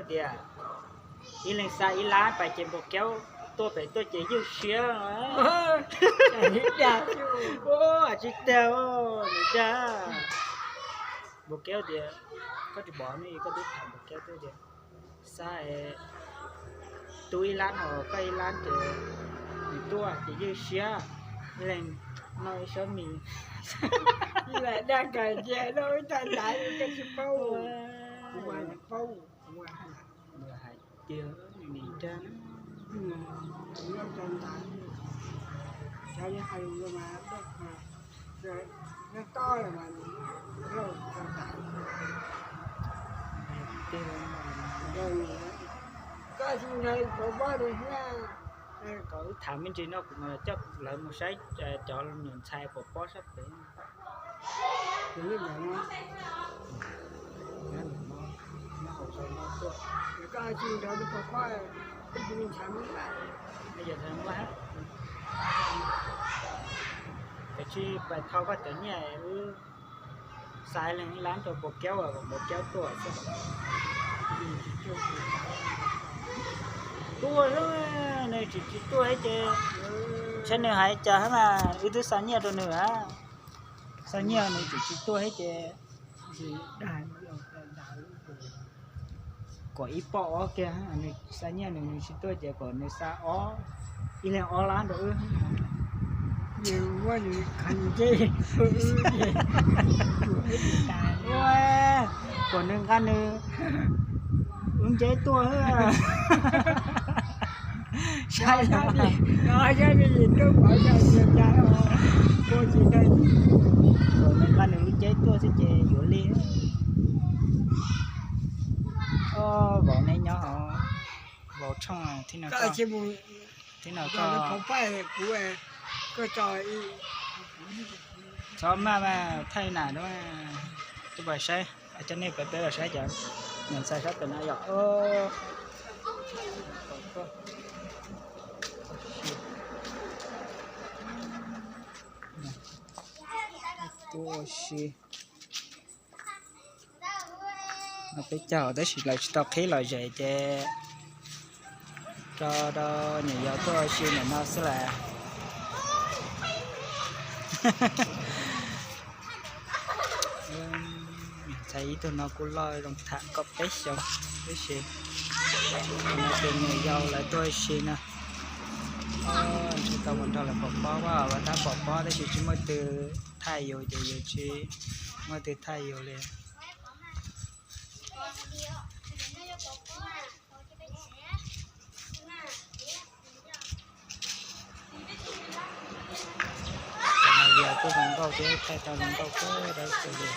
tias ib leeg xa ib lab pais ces Npau Kaub tuaj pem tuaj ces ywj siab. Tsis tiag, nws dag. Npau Kaub tias, koj tsis pom ne, koj twb tham Npau Kaub tias xa tu ib lab no koj ib lab ces nws tuaj ces ywj siab, ib leeg noj ib suab mis. Dag kawg cia noj ib tag ntaiv koj tsis paub. Kuv mas paub, kuv mas hais tias nws dag. Noj tag ntaiv, cov hais mas noj toj los mas noj tag ntaiv. Koj tsis ntshai pov pob rau thiab. Kom wb tham me ntsis no kuv mam coj lawv mus saib cov nyuam ntxhais pov pob sab pem. Koj tsis nrog pov pob, ib tug me ntxhais Hmoob, ib tug ntxhais Hmoob, koj tsis pais thau koj cov nyiaj wb xa ib leeg ib lab rau Npau Kaub, Npau Kaub tuaj xwb. Tuaj xwb, nws tsis tsis tuaj thiab ces, saib nws hais cas thiab mas wb twb xa nyiaj rau nws a. Xa nyiaj nws tsis tsis tuaj thiab ces kom ib pob ob kiag, nws xa nyiaj nws nws tsis tuaj ces kom nws xa ob, ib leeg ob lab rau wb. Nws muab nws khav nws nceb, kom nws nqa nws lub nceb tuaj. Saib, kom nws nqa nws lub nceb tuaj xwb ces yuav li. Vauv neb nyob hauv, vauv Tshooj, thib no koj, thib no koj, txhob maj mas thaij nam na. Tuaj pais saib, coj nej peb peb los saib cov nyuam ntxhais sab pem no yom. Tuaj ua si. No peb caug tab sis lawv tsis tau qhib lom zem ces tso rau niam yau tuaj ua si ntawm no xwb las. Ntxhais ib tug no kuj loj zoo tham kaum peb xyoos tib si. No tus niam yau lawv tuaj ua si no. Ntshe tau mus nrog lawv pov pob, lawv tab pov pob tab sis tsis muaj twg thaij yus ces yus tsis muaj twg thaij yus li. Yog kuj zoo nkauj thiab, thaij tau zoo nkauj kawg dab tsi li.